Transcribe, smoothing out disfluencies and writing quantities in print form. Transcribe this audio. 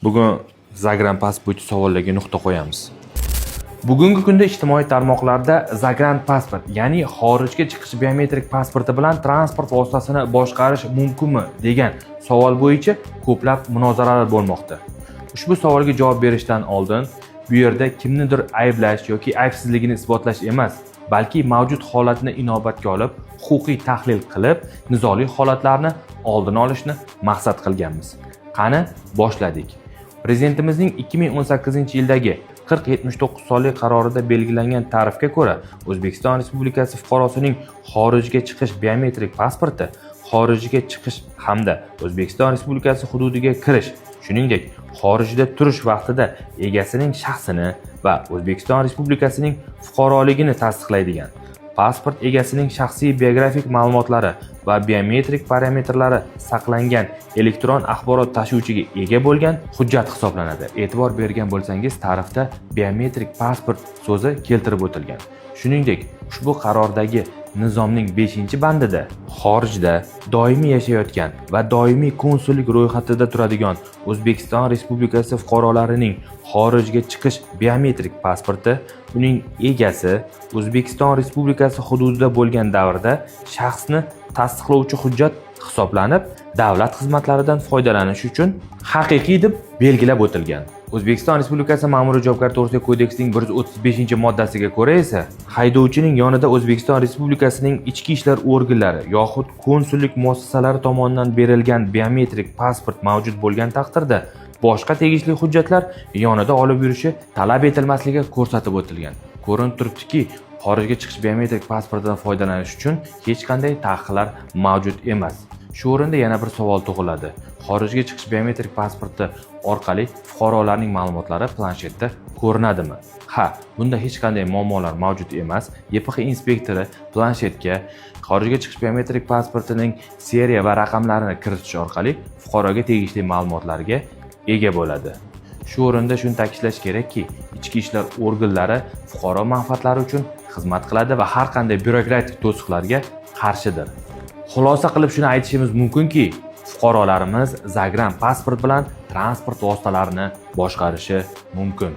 Bugun загран pasport bo'yicha savollarga nuqta qo'yamiz. Bugungi kunda ijtimoiy tarmoqlarda загран pasport, ya'ni xorijga chiqish biometrik pasporti bilan transport vositasini boshqarish mumkinmi degan savol bo'yicha ko'plab munozaralar bo'lmoqda. Ushbu savolga javob berishdan oldin bu yerda kimnidir ayblash yoki aybsizligini isbotlash emas, balki mavjud holatni inobatga olib, huquqiy tahlil qilib, nizoli holatlarni oldini olishni maqsad qilganmiz. Qani, boshladik. Prezidentimizning 2018-yildagi 4079 sonli qarorida belgilangan tarifga ko'ra, O'zbekiston Respublikasi fuqarosining xorijga chiqish biometrik pasporti xorijga chiqish hamda O'zbekiston Respublikasi hududiga kirish, shuningdek, xorijda turish vaqtida egasining shaxsini va O'zbekiston Respublikasining fuqaroligini tasdiqlaydigan, pasport egasining shaxsiy biografik ma'lumotlari va biometrik parametrlari saqlangan elektron axborot tashuvchiga ega bo'lgan hujjat hisoblanadi. E'tibor bergan bo'lsangiz, tarifda biometrik pasport so'zi keltirib o'tilgan. Shuningdek, ushbu qarordagi nizomning 5-bandida xorijda doimiy yashayotgan va doimiy konsullik ro'yxatida turadigan O'zbekiston Respublikasi fuqarolarining xorijga chiqish biometrik pasporti uning egasi O'zbekiston Respublikasi hududida bo'lgan davrda shaxsni tasdiqlovchi hujjat hisoblanib, davlat xizmatlaridan foydalanish uchun haqiqiy deb belgilab o'tilgan. O'zbekiston Respublikasi Ma'muriy javobgarlik to'g'risidagi kodeksining 135-moddasiga ko'ra esa haydovchining yonida O'zbekiston Respublikasining ichki ishlar organlari yoxud konsullik muassasalari tomonidan berilgan biometrik pasport mavjud bo'lgan taqdirda boshqa tegishli hujjatlar yonida olib yurishi talab etilmasligi ko'rsatib o'tilgan. Ko'rinib turibdiki, xorijga chiqish biometrik pasportidan foydalanish uchun hech qanday taqiqlar mavjud emas. Shu o'rinda yana bir savol tug'iladi. Xorijga chiqish biometrik pasporti orqali fuqarolarning ma'lumotlari planshetda ko'rinadimi? Ha, bunda hech qanday muammolar mavjud emas. YPX inspektori planshetga xorijga chiqish biometrik pasportining seriya va raqamlarini kiritish orqali fuqaroga tegishli ma'lumotlarga ega bo'ladi. Shu o'rinda shuni ta'kidlash kerakki, ichki ishlar organlari fuqaro manfaatlari uchun xizmat qiladi va har qanday byurokratik to'siqlarga qarshidir. Xulosa qilib shuni aytishimiz mumkinki, fuqarolarimiz загран pasport bilan transport vositalarini boshqarishi mumkin.